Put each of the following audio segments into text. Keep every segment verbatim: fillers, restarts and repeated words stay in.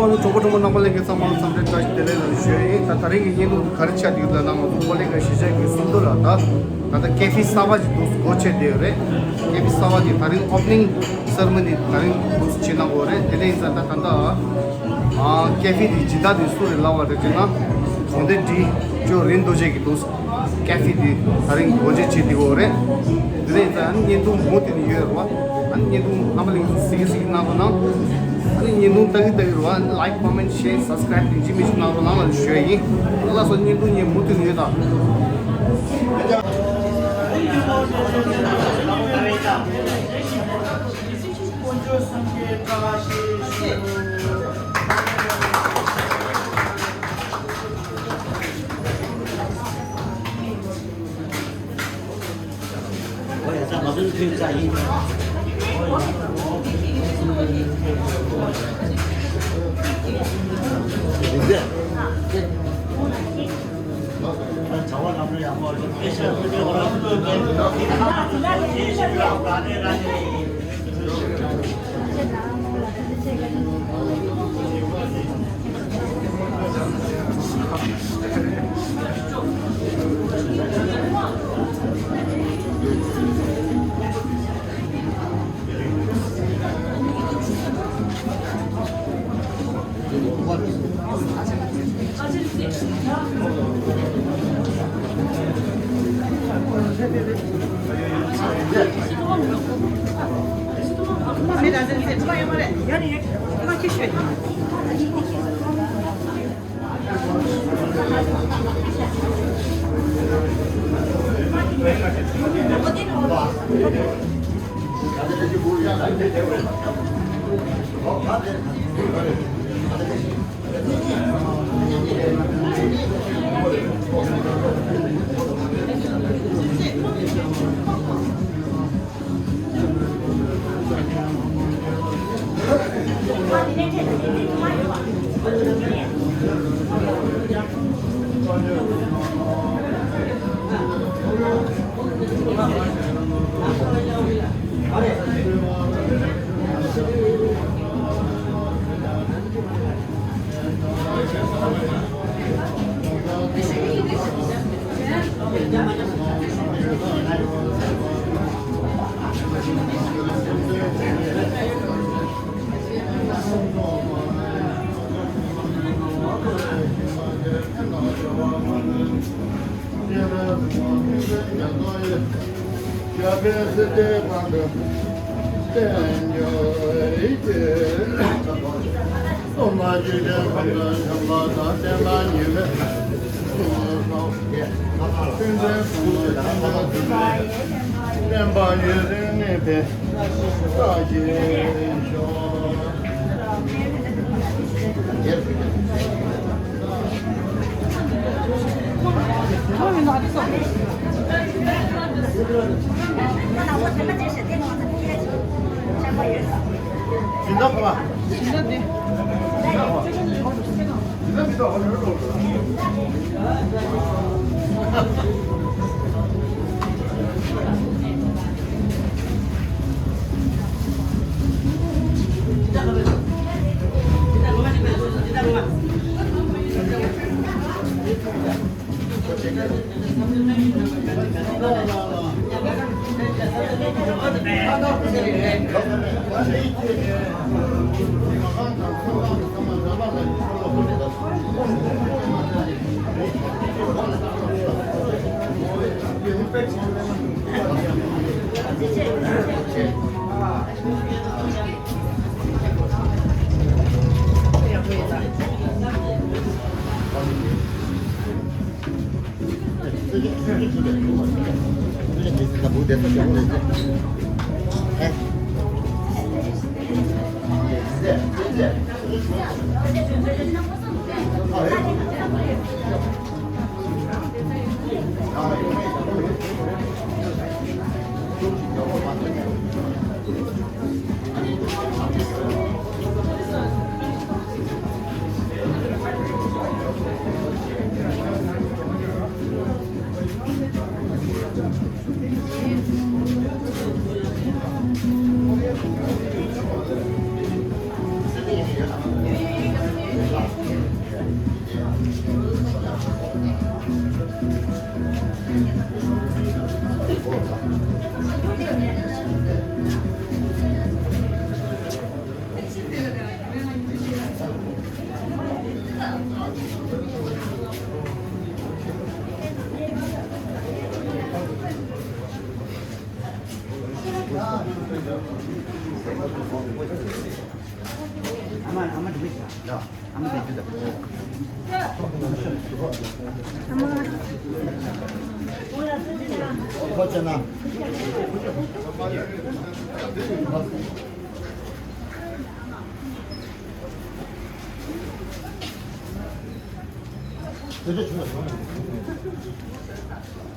གྲོགས་པོ་གྲོགས་མོ་རྣམ་པ་ལྷན་རྒྱས་ཚང་མ་ལ་འཚམས་འདྲི་བཀྲ་ཤིས་བདེ་ལེགས་ལ་ཞུ་ཡ་ཡིན། ད་ད་རིང་གི་བརྙན་ཐུང་ག་རེ་ཆགས་འདུག་ལབ་ན། ང་ཚོ་ཀོ་ལི་གྷལ་གཞིས་ཆགས་ཀྱི་སུམ་མདོ་ལ་ད་ད་ལྟ་ཀེ་ཧྥེ་གསར་པ་ཞིག་འདུག་སྒོ་ཕྱེ་བསྡད་ཡོད་རེད། ཀེ་ཧྥེ་གསར་པ་དེ་ད་རིང་ཨོ་པ་ནིང་སེ་རི་མོ་ནི་ད་རིང་འདུག་བྱེད་གནང་གི་ཡོད་རེད། དེ་འདྲ་ཡིན་ཙང་ད་ད་ལྟ་ཨ་ཀེ་ཧྥེ་དེ་སྦྱིན་བདག་དེ་སུ་རེད་ལབ་པ་རེད་ཅེ་ན། དགོངས་དག་འདི་ཇོ་རིན་རྡོ་རྗེ་གི་འདུག་ཀེ་ཧྥེ་དེ་ད་རིང་སྒོ་འབྱེད་བྱེད་བསྡད་ཡོད་རེད། དེ་འདྲ་ཡིན་ཙང་ཨ་ནི་བརྙན་ཐུང་མུ་མཐུད་ནས་ཡོད་རེད་བ། ཨ་ནི་བརྙན་ཐུང་རྣམ་པ་ལྷན་རྒྱས་གཟིགས་གཟིགས་གནང་རོགས་གནང་། ཨ་ནི་བརྙན་ཐུང་ལྟ་གི་ལྟ་གི་རེད་བ། ལའིཀ་ཀོ་མེན་ཤེར་སབ་སི་ཀ་རའིབ་དེ་འཇིགས་མེད་ཅིག་གནང་རོགས་གནང་ལབ་ཞུ་ཡ་ཡིན། ལགས་སོ། བརྙན་ཐུང་ངས་མུ་མཐུད་ནས་ཡོད་ད།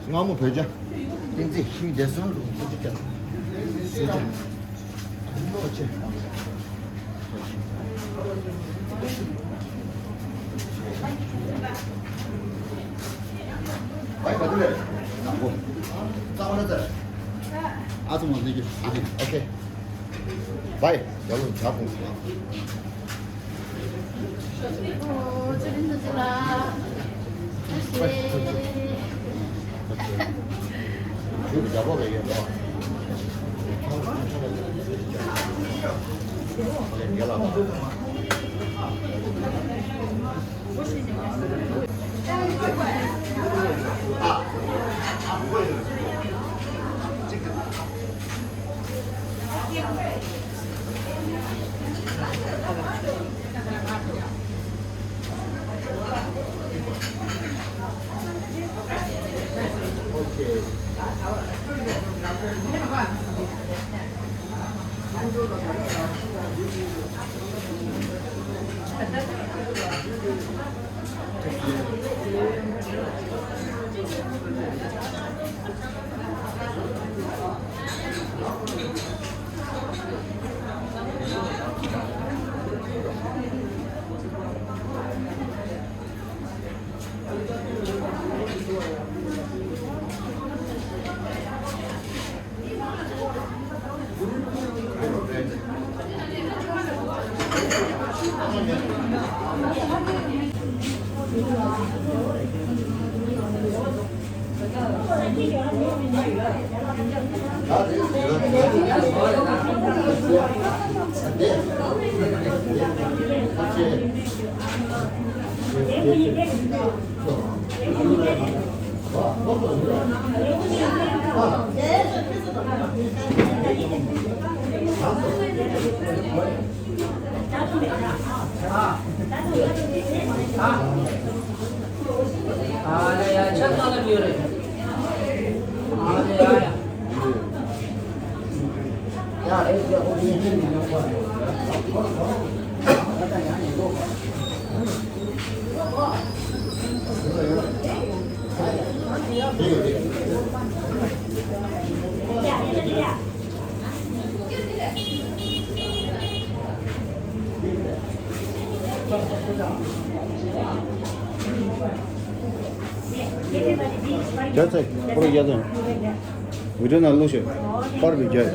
སྔ་མོ་བོད་ཇ། བསྟན་འཛིན་ཤིང་རྒྱ་སོང་རུ་བོད་ཇ། བོད་ཇ། ཁོ་ཆེ། བའི་ག་དུ་ལེ། དང་པོ། རྩ་བ་ན་ཙར། ཨ་ཙུ་མ་ལེ་རྒྱུ། ཨ་ཧེ། ཨོ་ཁེ། བའི། རྒྱ་ལོ་ཇ་གོང་སོང་ལ། རྒྱ་ཚ་ཁོ་ར་རྒྱ་ཚ། བི་ཌིའོ་ནང་བླུགས་ཤོག་པར་བི་རྒྱ།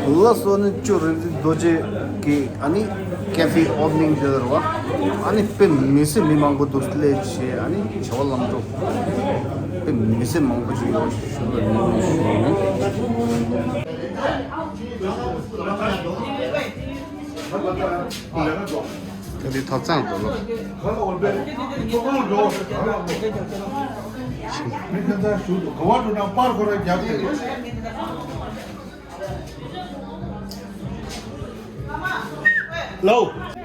ལགས་སོ། ནི་ཅོ་རིག་འཛིན་རྡོ་རྗེ་གི་ཨ་ནི་ཀེ་ཧྥེ་ཨོ་པ་ནིང་དེ་རེད་བ། ཨ་ནི་དཔེ་མི་སྲིད་མི་མང་པོ་འདུག་སླེབས་བྱས། ཨ་ནི་བྱ་བ་ལམ་འགྲོ་དཔེ་མི་སྲིད་མང་པོ་ཅིག་ཡོད་ཞུ་བ་ཡིན། ད་འདི་ཐབ་ཚང་དུ་ལོ། ལོ།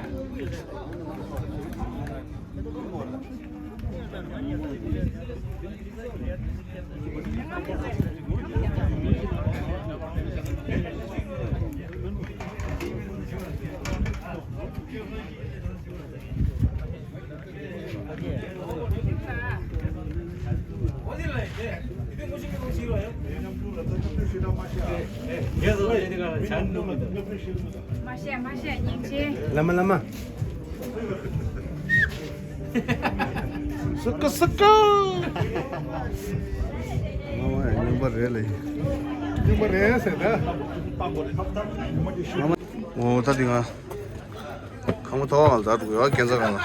མ་བཤད་མ་བཤད་སྙིང་རྗེ། ལ་མ་ལ་མ། སུ་ཀུ་སུ་ཀུ། མ་མ་ཡ་སྙོམས་པ་རེད་ལེ། སྙོམས་པ་རེད་ཟེར་ད། མ་མ། འོ་ད་འདི་ང་། ཁང་པ་ཐོག་ང་ལ་ད་འགྲོ་ཡོད་ཁྱེད་ཚ་གང་ལ།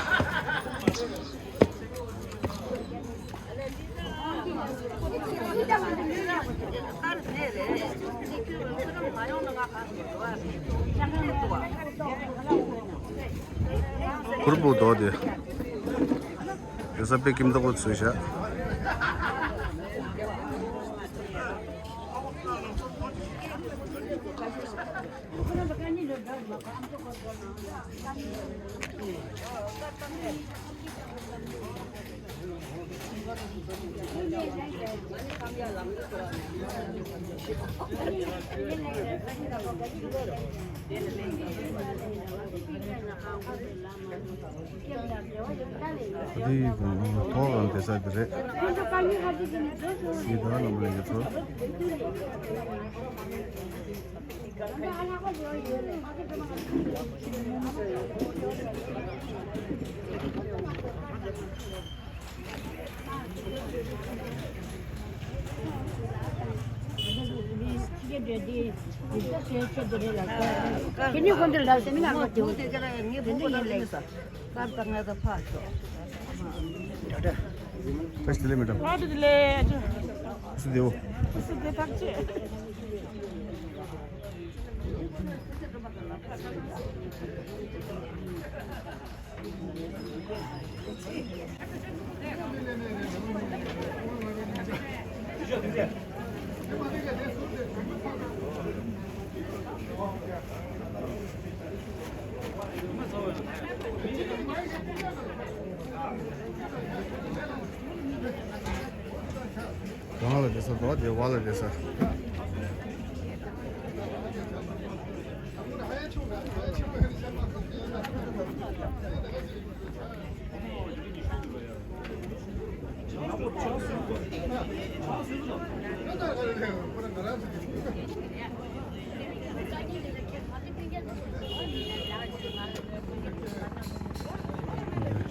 གུར་པོ་རྡོ་དེ། རེས་གཟའ་པའི་ཀིམ་ཏོག་པོ་ཚོས་བཞག་ད་དེའི་གོང་ཐོག་ལ་བསྡད་ས་དེ་རེད། ཡི་དྭགས་ལ་མ་ཡི་ཚོ། ཁྱེད་གཉིས་ཁོང་ཚོ་ལ་སེ་མི་ནར་མ་དེ་འོ་དེ་འདྲ་ཡིན་ངེས་པོ་ལ་ལེན་ས། ད་ལྟ་ང་ཚོ་ཕར་ཤོག་ད་ལྟ་དེ་ལས་མི་འགྲོ། ཨ་ཏི་དེ་ལས་ཨ་ཅོ། སི་དེའོ། སི་དེ་ཐག་ཆོད། གང་ལ་བསྡད་ས་འགྲོ་བ་དེ་བ་ལ་བསྡད་ས།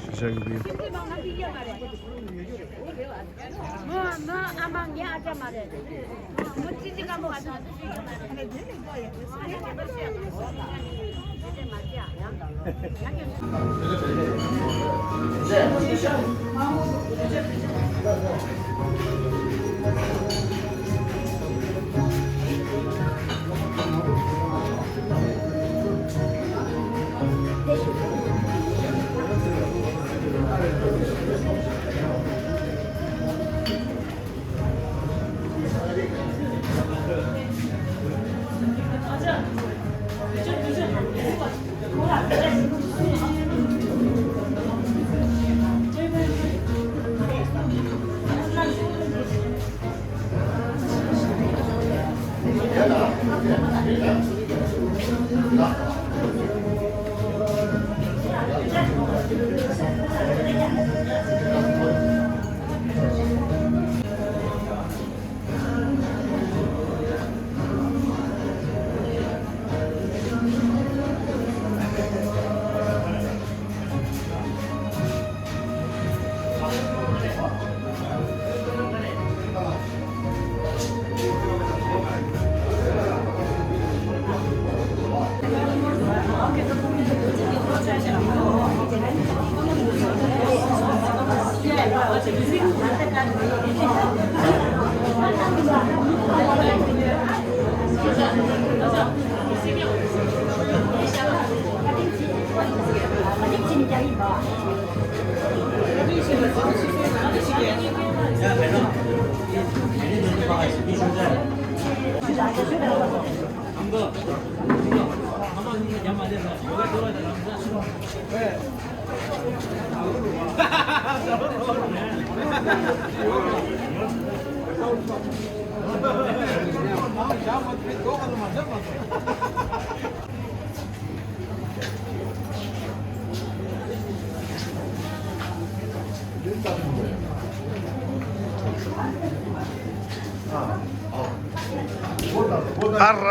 ཤི་ཤ་གི་བི། མོ་མོ་ཨ་མ་ངའི་ཨ་ཅག་མ་རེད། མོ་ཙི་ཙི་དཀར་མོ་ག་ཚོད་ཙི་ཙི་མ་རེད། ཨ་ར།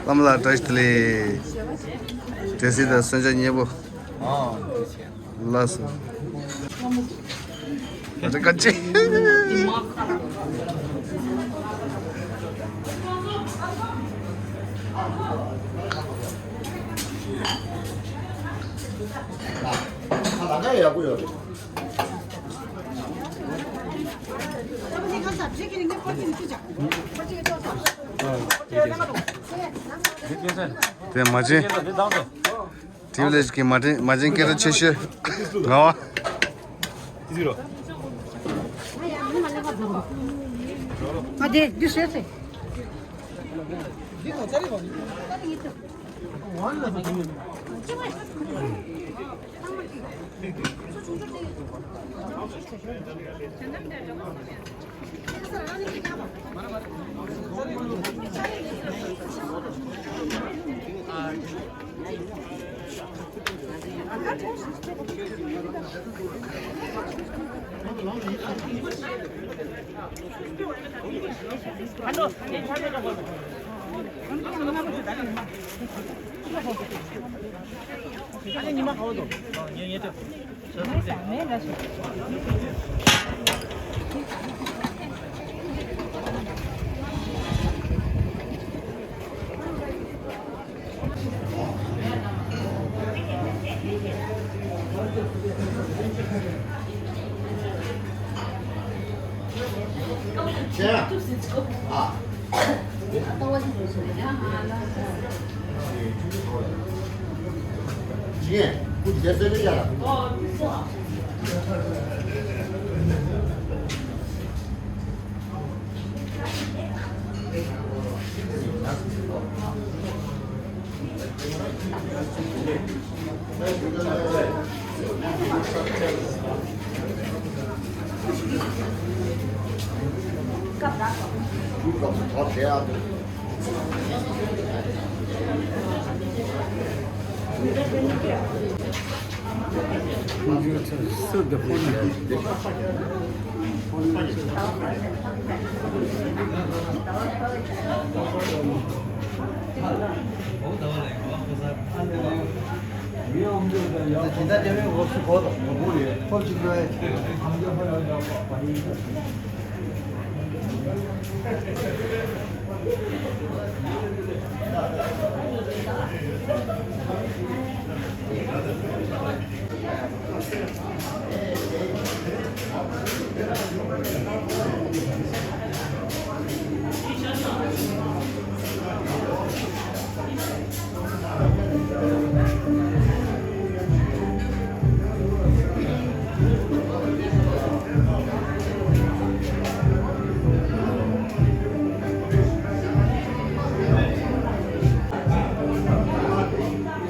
བླ་མ་ལགས་བཀྲ་ཤིས་བདེ་ལེགས། བཀྲ་ཤིས་དང་གསོལ་ཇ་མཉེས་པོ། ལགས་སོ། ཨ་ཀ་ཅེ། ཨ་ལ་ཀ་ཡག་པོ་ཡོད་རེད། དེ་མ་བྱེད། དྲིབ་ལས་ཀྱི་མ་བྱེད་མ་བྱེད་སྐད་གྲགས་ཆེ་ཤོས། ང་བ། ཨ་དེ་འདི་ཟེར་ཚེ།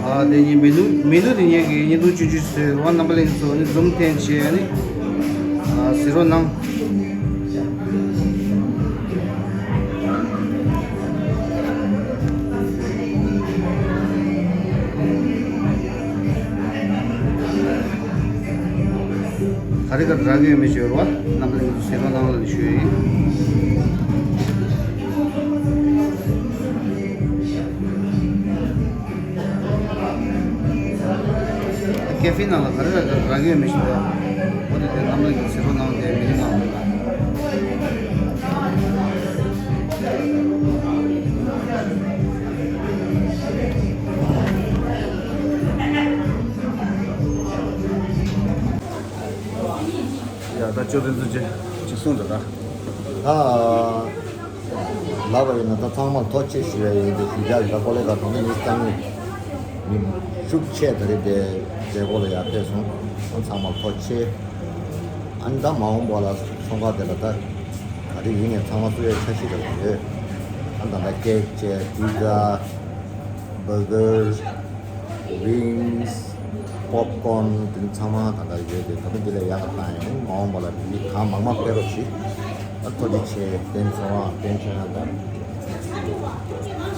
ཨ་དེ་ཉིན་མི་ནུ་མི་ནུ་དེ་ཉིན་གྱི་བརྙན་ཐུང་ཆུང་ཆུང་བཟོས། རང་རྣམ་པ་གླིང་ཚོ་ནི་འཛུམ་བསྟན་བྱས་ནི། ཨ་གཟིགས་རོགས་གནང་། ག་རེ་ག་རེ་རག་ཡོད་མེད་ཞུ་བ་རྣམ་པ་ཚོས་གཟིགས་རོགས་གནང་ལ་ཞུ་ཡ་ཡིན། ཀེ་ཧྥེ་ནང་ལ་ག་རེ་ག་རེ་རག་ཡོད་མེད་ཞུ་བ། འོ་དེ་དེ་རྣམ་པ་ཚོས་གཟིགས་རོགས་གནང་དེ་མི་ནང་ལ། ཡ་ད་ཅོ་དེ་ཚོ་ཅི་ཅིག་གསུངས་ད་ད། ད་ལབ་པ་ཡིན་ན་ད་ཚང་མར་ཐུགས་རྗེ་ཆེ་ཞུ་ཡ་ཡིན། དེ་ཞུ་རྒྱུ་ཡིན། ད་ཀོ་ལེ་ག་གང་གི་མི་སྟངས་མི་ཤུགས་ཆེ་ད་རེད། དེ་དེ་གོ་ལ་ཡར་ཕེབས་སོང་། ཚང་མར་ཐུགས་རྗེ་ཆེ། ཨ་ནི་ད་མ་འོངས་པ་ལ་ཚོང་ཁང་དེ་ལ་ད་ག་རེ་ཡིན་ནའི་ཚང་མ་བཙུགས་ཡས་འཆར་གཞི་རེ་བ་ཡོད། ཨ་ནི་ད་ལྟ་ཀེག་བཅས་པི་ཛ། བར་གར། ཝིང་སི། པོབ་ཀོན། དེ་ཚང་མ་ད་ལྟ་ཡོད་དེ། ད་ལྟ་འདི་ལས་ཡག་ག་བཏང་ཡོང་། མ་འོངས་པ་ལ་མི་གང་མང་མང་ཕེབས་རོགས་གྱིས། ཨ་ཐུགས་རྗེ་ཆེ། བསྟན་སོང་ཨ། བསྟན་ཆེན་ཡང་ད་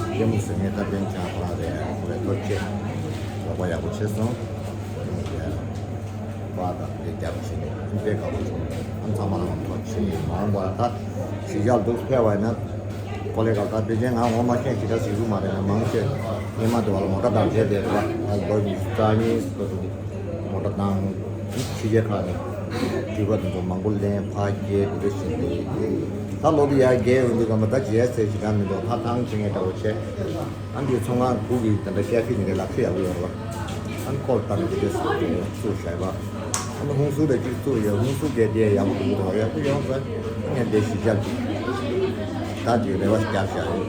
རྒྱལ་མོ་ཟེར་ངས་ད་བསྟན་ཆེན་ཁོ་རང་རེད། ཁོ་རེ་ཐུགས་རྗེ་ཆེ། རོགས་པ་ཡག་པོ་བྱས་སོང་། བ་དང་དེ་རྒྱབ་བྱས་ནས་ཁྱིམ་པའི་དགའ་པོ་བྱུང་། ཨ་ཚང་མ་ལ་ཐུགས་རྗེ་ཆེ། མ་འོངས་པ་ད་གཞིས་ཆགས་འདུག་ཕེབས་པ་ཡིན་ན། ཀོ་ལེ་གལ་ད་པེ་ཅིན་ང་ངོ་མ་ཤེས་ཤི་ད་ཟིག་རུ་མ་རེད་ན། མང་ཆེ་ཉི་མ་དུ་བ་ལ་མོ་ཊ་བཏང་བྱས་དེ་རེད་བ། ད་ལོ་ཉི་ཤུ་རྩ་གཉིས་སྐབས་སུ་མོ་ཊ་བཏང་། ཕྱི་རྒྱལ་ཁག་ནས་འགྲུལ་པ་དེ་ཚོ་མང་པོ་ལེན་ཕར་སྐྱེལ་དེ་འདྲ་བྱས་ཏེ། ད་ལོ་དུ་ཡར་རྒྱས་ཡོང་དུས་སྐབས་མ་ད་རྗེས་ཟེར་ཞིག་ད་མི་འདུག་ད་ཐང་ཆེ་ངས་འདྲ་བོ་བྱས། ཨ་འདི་ཚོང་ཁང་གུ་གི་དེ་འདྲ་ཀེ་ཧྥེ་ནི་རེད། ལག་ཁྱེར་ཡག་པོ་ཡོད་རེད་བ། ཨ་ནི་ཁོ་ལ་ལྟ་ནས་དེ་འདྲས་བཙུགས་བཞག་པ། ཨ་ནི་ཧུང་སུ་དེ་གཅིག་བཙུགས་ཡོད། ཧུང་སུ་གེ་དེ་ཡག་པོ་འདུག་རོགས་ཡག་པོ་ཡོང་ཟེར། ཨ་ངས་དེ་གཞིས་ཆགས་ཀྱི་ད་དེ་རེ་བ་རྒྱབ་བཞག་ཡོད།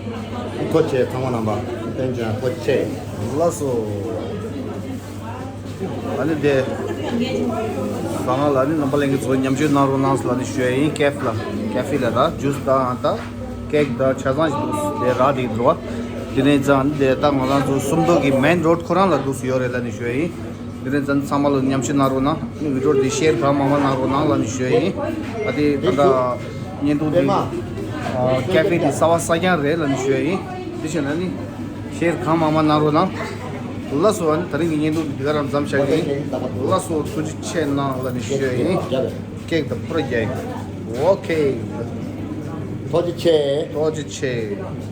ཐུགས་རྗེ་ཆེ་ཚང་མ་རྣམ་པ། བསྟན་ཅན་ཐུགས་རྗེ་ཆེ། ལགས་སོ། ཨ་ནི་དེ་ཟ་ང་ལ་ནི་རྣམ་པ་ལྷན་རྒྱས་ཚོ་མཉམ་སྤྱོད་གནང་རོགས་གནང་ལ་ནི་ཞུ་ཡ་ཡིན། ཀེ་ཧྥེ་ལ་ཀེ་ཧྥེ་ལ་ད་ཇུས་དང་ད་ཀེག་དང་ཆ་ཚང་ཞིག་འདུག་དེ་རག་དེ་འགྲོ་བ། དེ་ནས་ཙང་དེ་ད་ང་རང་ཚོ་སུམ་མདོ་གི་མེན་རོ་ཌི་ཁོ་རང་ལ་འདུག་ཡོད་རེད་ལ་ནི་ཞུ་ཡ་ཡིན། དེ་ནས་ཙང་ཚང་མ་ལ་མཉམ་སྤྱོད་གནང་རོགས་གནང་། ནི་བི་ཌི་ཡོ་དེ་ཤེར་གང་མང་མང་གནང་རོགས་གནང་ལ་ནི་ཞུ་ཡ་ཡིན། ཨ་དེ་ད་ལྟ་བརྙན་ཐུང་དེ་ཀེ་ཧྥེ་དེ་གསར་བ་གསར་རྐྱང་རེད་ལ་ནི་ཞུ་ཡ་ཡིན། དེ་བཞིན་ལ་ནི་ཤེར་གང་མང་མང་གནང་རོགས་གནང་། ལགས་སོ། ཨ་ནི་ད་རིང་གི་བརྙན་ཐུང་འདི་ག་རང་མཚམས་བཞག་གི་ཡིན། ལགས་སོ། ཐུགས་རྗེ་ཆེ་གནང་ལ་ནི་ཞུ་ཡ་ཡིན། ཀེག་དང་པུ་ར་རྒྱག་ཡིན། ཨོ་ཁེ། ཐུགས་རྗེ་ཆེ། ཐུགས་རྗེ་ཆེ།